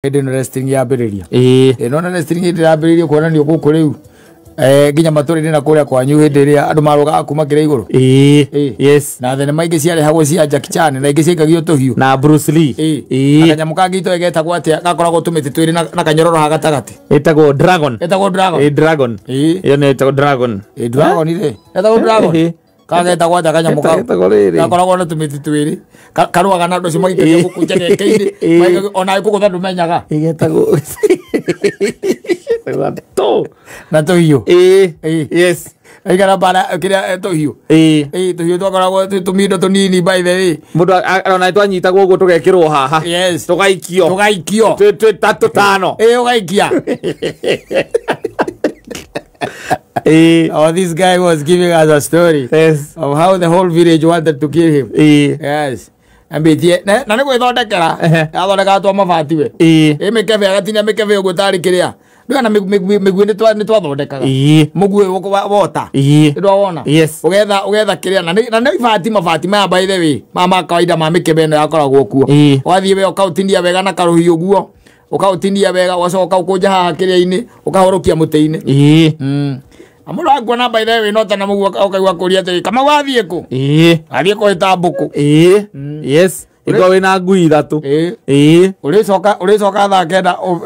Hĩndĩ ĩno wrestling yambĩrĩria. Ĩĩ. Ĩ nona wrestling hĩndĩ yambĩrĩirie kuonanio gũkũ rĩu nginya matũra-inĩ na kũrĩa kwanyu hĩndĩ ĩrĩa andũ marũgaga kuma kĩrĩa igũrũ. Ĩĩ. Ĩĩ. Yes. Na thenema ingĩ ciarehagwo cia Jackie Chan na ingĩ ciaikagio tũhiũ. Na Bruce Lee. Ĩĩ. Ĩĩ. Na kanyamũ kangĩ itoĩ getagwo atĩa gakoragwo tũmĩtĩ twĩrĩ na kanyororo ha gatagatĩ. Ĩtagwo Dragon. Getagwo Dragon. Ĩĩ, Dragon. Ĩĩ. Ĩyo nĩ ĩtagwo Dragon. Ĩ Dragon rĩ. Getagwo Dragon. Ĩĩ. Kagetagwo atĩa kanyamũ kau? Getagwo rĩrĩ. Gakoragwo na tũmĩtĩ twĩrĩ. Karũaga na andũ acio magĩikagia Ĩĩ. gũkũ njegeke-inĩ. Ĩĩ. Ona gũkũ ndũmenyaga. Ĩgetagwo ĩgetagwo tũ. Na tũhiũ. Ĩĩ. Ĩĩ. Yes. Aikara bara kĩrĩa tũhiũ. Ĩĩ. Ĩĩ tũhiũ twakoragwo twĩ tũmindo tũnini by the way. Mũndũ ona twanyitagwo ũguo tũgekĩrwo haha. Yes. Tũgaikio. Tũgaikio. Twĩ ta tũtano. Ĩĩ ũgaikia. Ĩĩ. Oh, this guy was giving us a story Yes. of how the whole village wanted to kill him. Ĩĩ. Yes. Ambĩtie na nĩ gwĩthondekera. Ehe. Athondekaga twa mabati we. Ĩĩ. Ĩ mĩkebe agatinia mĩkebe ũguo tarĩ kĩrĩa. Ndũĩ na mĩguĩ nĩ twathondekaga. Ĩĩ. Mũguĩ wota. Ĩĩ. Ndwawona? Yes. Ũgetha kĩrĩa na nĩ ibati mabati maya by the way ma kawaida ma mĩkebe ĩno yakoragwo kuo. Ĩĩ. Ũgathiĩ we ũkaũtinia wega na karũhiũ ũguo. Ũkaũtinia wega ũgacoka ũkaũkũnja haha kĩrĩa-inĩ ũkahũrũkia mũtĩ-inĩ. Ĩĩ. Amũrũ akuona by the way no tena mũguo ũkaigua kũria atĩrĩ Kamau athiĩ kũ? Ĩĩ. Athiĩ kũhĩta mbũkũ. Ĩĩ. Yes. Ĩkorwo wĩna ngui ithatũ. Ĩĩ. Ĩĩ. Ũrĩcoka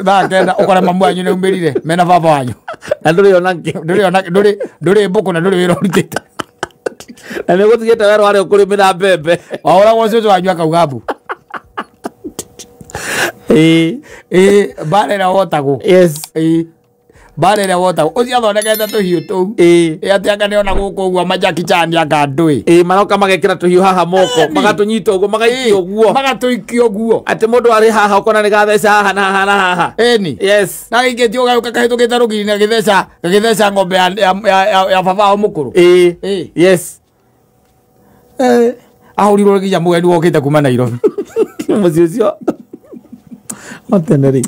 thaa 9 ũkore mamu wanyu nĩaumĩrire mena baba wanyu. Na ndũrĩ ona kĩ. Ndũrĩ ona ndũrĩ mbũkũ na ndũrĩ wĩra ũrutĩte. Na nĩ ũgũtigĩte werũ harĩa ũkũrĩmĩra mbembe. Wahũragwo cũcũ wanyu akauga mbu. Ĩĩ. Ĩĩ mbara ĩrĩa wotagwo. Yes. Ĩĩ. Mbara ĩrĩa wotagwo. Ũcio athondekete tũhiũ tũu. Ĩĩ. Ĩ atĩ anga nĩona gũkũ ũguo ma Jackie Chan anga ndũĩ. Ĩĩ maroka magekĩra tũhiũ haha moko Ĩni. magatũnyita ũguo magaikia ũguo. Magatũikia ũguo. Atĩ mũndũ arĩ haha ũkona nĩ gatheca haha na haha na haha. Ĩni. Yes. Na gĩikĩtio gagĩũka kahĩtũkĩte rũgiri na gagĩtheca ng'ombe ya baba wao mũkũrũ. Ĩĩ. Ĩĩ. Yes. Ahũrirwo nginya mũgeni wokĩte kuma Nairobi. Mũciĩ ũcio. O tene rĩ.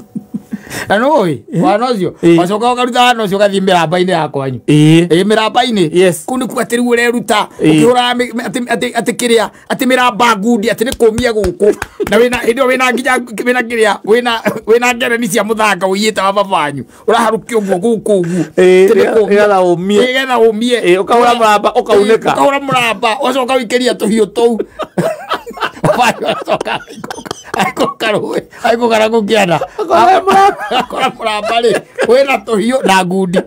Na nĩũĩ wana ũcio Ĩĩ. wacoka ũkaruta wana ũcio ũgathiĩ mĩramba-inĩ ya kwanyu. Ĩĩ. Ĩĩ mĩramba-inĩ. Yes. Kũu nĩkuo atĩ rĩu ũreruta Ĩĩ. ũkĩhũraga atĩ kĩrĩa atĩ mĩramba ngundi atĩ nĩ kũmia gũkũ na wĩna hĩndĩ ĩyo wĩna nginya wĩna kĩrĩa wĩna ngereni cia mũthanga ũiyĩte wa baba wanyu ũraharũkia ũguo gũkũ ũguo. Ĩĩ, Atĩ nĩ kũmia. nĩgetha ũmie. Ĩĩ, nĩgetha ũmie. Ĩĩ, ũkahũra mũramba, ũkaunĩka. Ĩĩ, ũkahũra mũramba ũgacoka ũikĩria tũhiũ tũu. Baba wanyu agacoka aikũrũka rũĩ aikũrũka na gũkĩana. Akora mũramba. Akora mũramba rĩ wĩna tũhiũ na ngundi.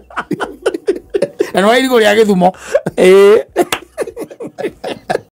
Na nĩ wa irigũ rĩa Gĩthumo. Ĩĩ.